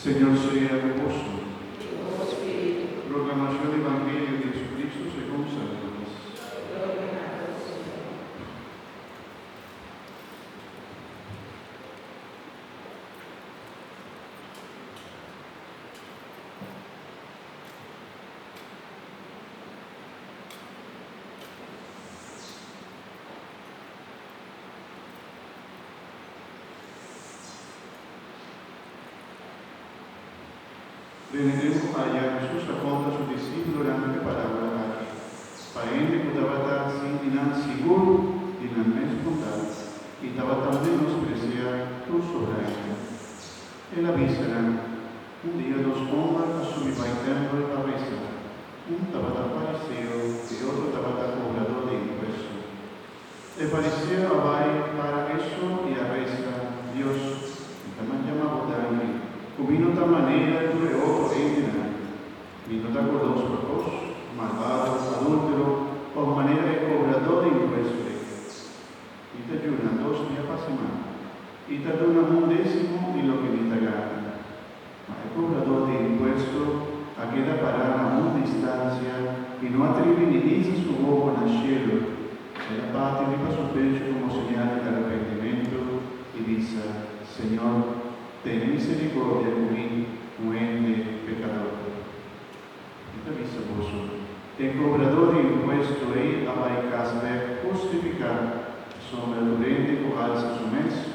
Señor sea ku boso. Proklamashon di Evangelio di Jesucristo segun San Lukas. Den e tempu aya Hesus a konta su disípulonan e parábola aki, pa hende ku tabata sinti nan sigur di nan mes bondat i tabata menospresiá tur sobra hende. El a bisa nan, Un dia dos hòmber a subi bai tèmpel pa resa. Un tabata fariseo i e otro tabata kobradó di impuesto. E fariseo a bai para e so i a resa, Dios, mi ta manda Bo danki, ku mi no ta manera tur e otro hendenan. Mi no ta golos pa kos, malbado, adúltero òf manera e kobradó di impuesto ei. Mi ta yuna dos bia pa siman i ta duna un désimo di loke mi ta gana. Ma e kobradó di impuesto a keda pará na un distansia i no a tribi ni hisa su wowo na shelu. El a bati riba su pechu komo señal di arepentimentu i bisa, Señor, tene miserikordia ku mi, un hende pekador. Mi ta bisa boso, e kobradó di impuesto ei a bai kas bèk hustifiká, pasobra tur hende ku alsa su mes.